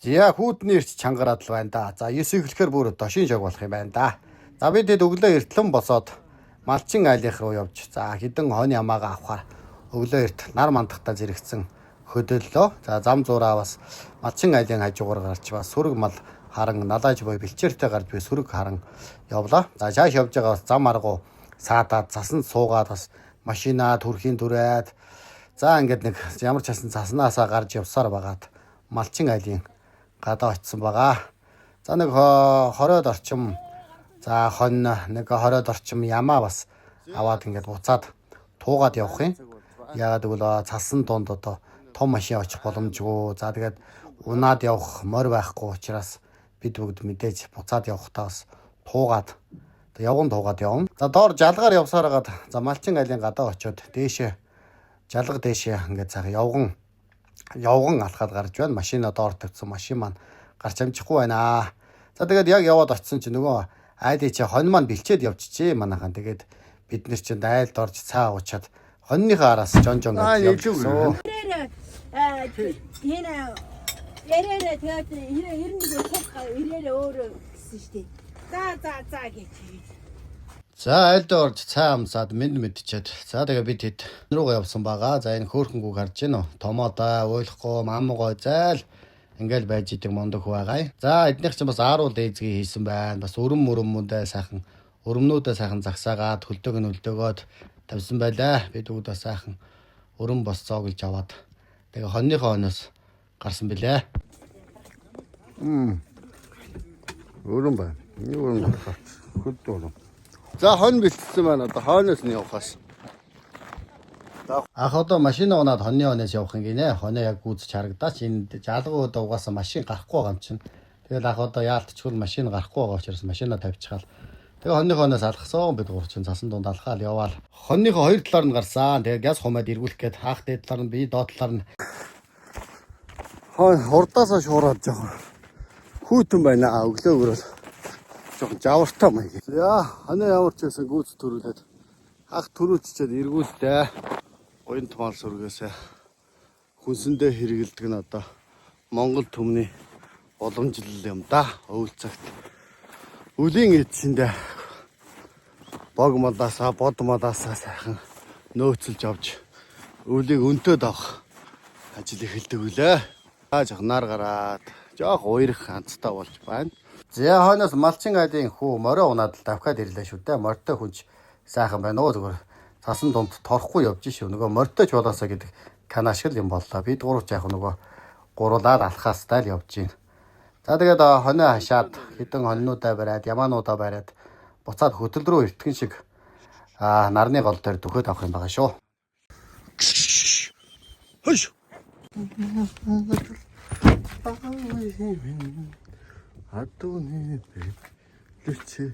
За, хүүтний эрч чангараад л байна да. За, 9 эхлэхээр бүр дошин шог болох юм байна да. За, бид хэд өглөө эртлэн босоод Малчин айлынх руу явж, за, хэдэн хонь ямаагаа авахар өглөө эрт нар мандахтаа зэрэгцэн хөдөллөө. За, зам зуураа бас Малчин айлын хажуугаар гарч, бас сүрэг мал харан налааж буй бэлчээртэй гарч буй сүрэг харан явлаа. За, цааш явж байгаа бас зам аргу саатаад, засанд суугаад, бас машинаа төрхийн түрээд, за, ингээд нэг ямар ч хасан заснаасаа гарч явсаар байгаад Малчин айлын гадаа очисон байгаа. За, нэг 20-од орчим, за, хонь, нэг 20-од орчим ямаа бас аваад ингээд буцаад туугаад явах юм. Яагаад гэвэл цасан дунд одоо том машин очих боломжгүй. За, тэгээд унаад явах морь байхгүй учраас бид бүгд мэдээж буцаад явахдаа бас туугаад, явган туугаад явна. За, доор жалгаар явсаар хагаад, за, Малчин айлын гадаа очиод дээшээ жалга дээшээ ингээд цаг явган явган алхаад гарч байна. Машина доор тавьсан, машин маань гарч амжихгүй байна. За, тэгээд яг яваад очисон чинь нөгөө айлын чи хонь маань бэлчээд явчихжээ манайхан. Тэгээд бид нар чинь айлд орж цаа уучаад хоньныхоо араас жон жон Аа, гэж илүү явчихсан. Тэр энэ ярээрээ тэгээд 91 цуг ирээрээ өөрөө гэсэн шүү дээ. За за за гэж. За, айлд орж цай амсаад мэд мэдчихэд, за, тэгээ бид хэд руугаа явсан байгаа. За, энэ хөөхөнгүүг харж гин үү? Томоодой, уйлахгүй, мамгой зайл ингээл байж идэг мундаг хүү байгаа. За, эднийх чинь бас ааруул дээзгий хийсэн байна. Бас өрөм мөрөммүүдээ сайхан өрөмнүүдээ сайхан загсаагаад, хөлдөг нь хөлдөөгөөд тавьсан байлаа. Бид бүгд бас сайхан өрөм бос зооглож аваад тэгээ хоньныхоо хойноос гарсан билээ. Өрөн байна. Энэ өрөн гарах. Хөлд өрөн. За, хонь бэлтсэн байна. Одоо хойноос нь явахаас. Ах одоо машин унаад хоньны хойноос явах юм гинэ. Хоноо яг гүйцэж харагдаач, энэ жалгуу өдөө угаасаа машин гарахгүй байгаа юм чинь. Тэгэл ах одоо яалтчгүй машин гарахгүй байгаа учраас машина тавьчихаал. Тэгээ хоньны хойноос алхсан, бид гур чинь цасан дунд алхаал яваал. Хоньныхоо хоёр талаар нь гарсан. Тэгээ газ хумаад эргүүлэх гээд хаах дээд талаар нь, би доод талаар нь. Хонь хурдаасаа шуураад жоохон хүүтэн байна. А өглөө өрөөл жоохон жавартай маяг. За, хоноо ямар ч байсан гүйц төрүүлээд ах төрүүлчихэд эргүүлтэй. Уян тумал сүргээсээ хүнсэндээ хэрэгэлдэг нь одоо Монгол түмний уламжлал юм да. Өвөл цагт үлийн эдсэндээ бог малаасаа, бод малаасаа сайхан нөөцөлж авч өвлийг өнтөөд авах ажил эхэлдэг үлээ. Аа, жоох нар гараад жоох уярах ханцтай болж байна. За, хойноос Малчин айлын хүү морио унаад л давхиад ирлээ шүү дээ. Морьтой хүнч сайхан байна уу, зүгээр цасан дунд торхгүй явж шүү. Нөгөө морьтой ч болоосаа гэдэг канаа шиг л юм боллоо. Бид гурав ч яг нөгөө гурлаад алхаастай л явж байна. За, тэгээд хонио хашаад, хэдэн хонинуудаа бариад, ямаануудаа бариад буцаад хөтөл рүү эртгэн шиг нарны гол дээр дөхөөд авах юм байгаа шүү. Хойш. Адууны бэлчээ.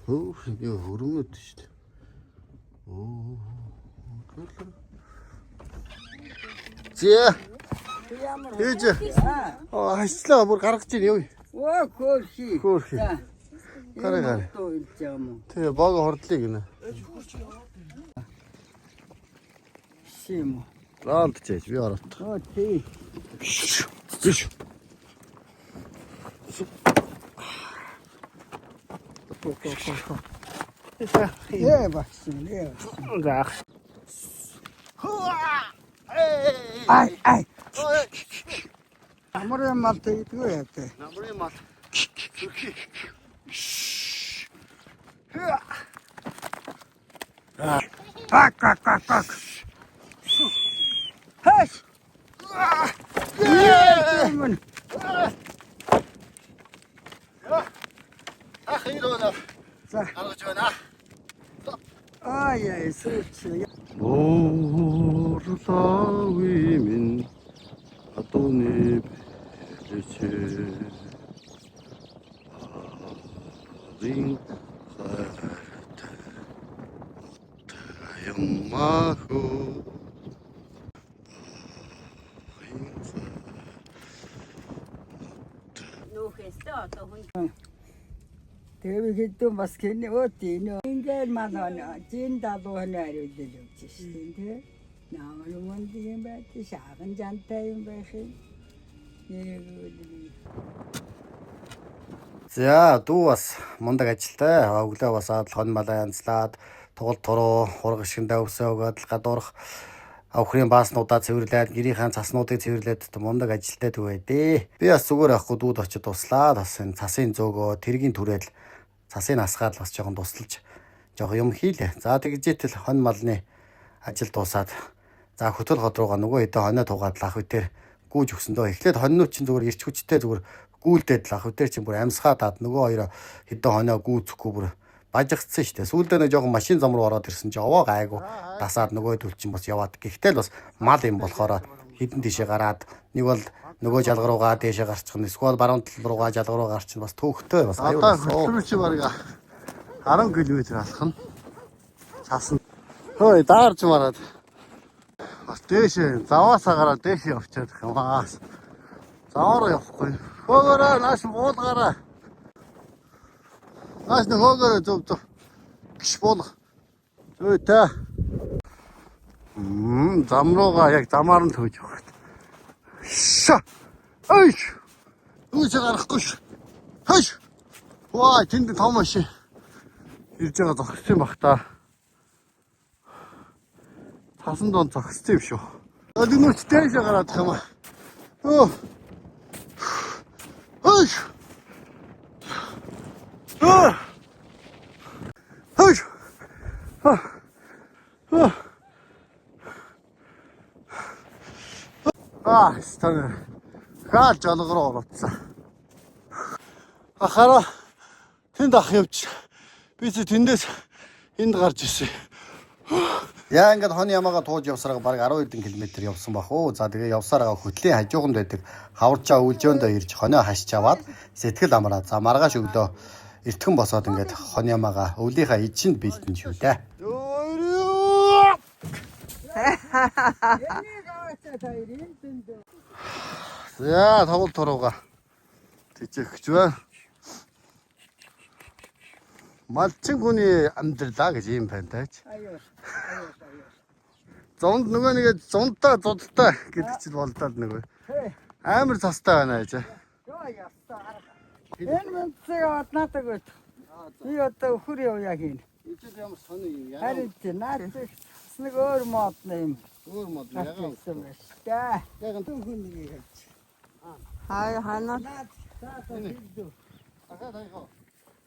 Хөөх юу хөрөнгөд шүү дээ. Оо. Зэ. Ямар Ээж. Аа, хашчлаа бүр гаргаж ийн юу. Оо, хөөрхий. Хөөрхий. Гараа, гараа. Гараа. Юм уу? Тэгээ бог хордлыг гинэ. Юм уу? Лаанд чээж би ороод. Оо, тий. Биш. Ээ, багш. Ээ. За. Ай, ай. Амар юм мал тэгдэггүй яа тэ. Намрын мал. Бак бак бак бак. Хэш. Ээ. Ах, энэ рүү За. гаргаж байна. Ай яй сүүч. Уурлаагүй минь адууны бэлчээ. Рин хайртай ямахо. Нүүхээстэй одоо хүн Тэгээ хэдэн бас гинэ өө тийм. Ингээд маань жин далуу хань ариулал явж шин тэ. Наамар мөн тийм байт шаахан жантай юм байх юм. Нэг. За, дүү бас мундаг ажилтай. Өглөө босоод хон малаа янзлаад, тугал туруу хураг шигэндээ өвсөө өгөөд л гадуурх авхрын бааснуудаа цэвэрлээд, гэрийнхаа цаснуудыг цэвэрлээд мундаг ажилтай дүү байдээ. Би бас зүгээр байхгүй дүүд очиж туслаад, бас энэ цасын зөөгөө тэргийн түрээл цасын асгаад бас жоохон тусалж жоохон юм хийлээ. За, тэгж итэл хон малны ажил дуусаад, за, хөтөл хот руугаа нөгөө хэдэн хонио тугаад л ах үтэр гүүж өгсөндөө. Эхлээд хоньнууд чинь зүгээр ирч хүчтэй зүгээр гүүлдээд л ах үтэр чинь бүр амьсгаа даад нөгөө хоёр хэдэн хонио гүүцэхгүй бүр бажигдсан шүү дээ. Сүүлдээ нэг жоохон машин зам руу ороод ирсэн чинь овоо гайгүй дасаад нөгөө төл чинь бас яваад, гэхдээ л бас мал юм болохоор хідэн тийшээ гараад, нэг бол нөгөө жалга руугаа дээшээ гарчих нь, эсвэл баруун тал руугаа жалга руу гарчих нь бас төвхтэй бас аюул. Одоо хөтөлбөр чи бараг 10 км алхана. Цаасан. Хөөе, даарч мараад. Бас дээшээ заваасаа гараад дээшээ явчихад юм аа. Заваараа явахгүй. Хөөгөөрөө нааш буулгаараа. Нааш нэг хөөгөөрөө зөв зөв. Гиш буулга. Зөө та. Зам руугаа яг замаар нь төөж явах хэрэгтэй. Ша. Ой. Үүсэ гарахгүй ш. Хойш. Ваа, тэнд том машин ирж байгаа, зогссон байх та. Цасан донд зогссон юм шүү. Өлгөнөч дээшээ гараад их юм аа. Өө. Хойш. Өө. Хойш. Аа. Аа. Аа, стан. Хаал жалга руу орцсон. Ахаараа тэнд ах явж би чи тэндээс энд гарч ирсэн. Яа, ингээд хон ямаага тууж явсараа бараг 10 хэдэн километр явсан бах уу. За, тэгээ явсараа хөтлийн хажууганд байдаг хаварчаа үлжөөндөө ирж хонио хашч аваад сэтгэл амраа. За, маргааш өглөө эртхэн босоод ингээд хон ямаага өвлийнхаа ичинд бэлтэн шүү дээ. Энийг аваачаа та хоёр энэ дүнд. За, тоглолт турууга тэжээх гэж байна. Малчин хүний амьдралаа гэж юм байна таач. Аюул. Аюул аюул. Зунд нөгөө нэг зундаа зудалтай гэдэг чинь болдоод нөгөө. Амар цастай байна гэж. Йоо, ястаа арга. Энэ мөнцөг аваад надад өгөөд. Би одоо өхөр явъя хийн. Энд ямар сони юм. Харин чи наад бас нэг өөр мод юм. Өөр мод. Гарч ирсэн байна шүү дээ. Ягаан. Хүн нэг хэлж. Хай ханаа. Наад за за хэлдүү. Ахаа тайхаа.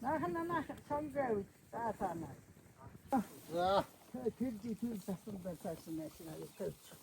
Наахан наах сонгоо үз. За за наа. За. Тэр жи тэр засан байцаасан нааш тавьчих.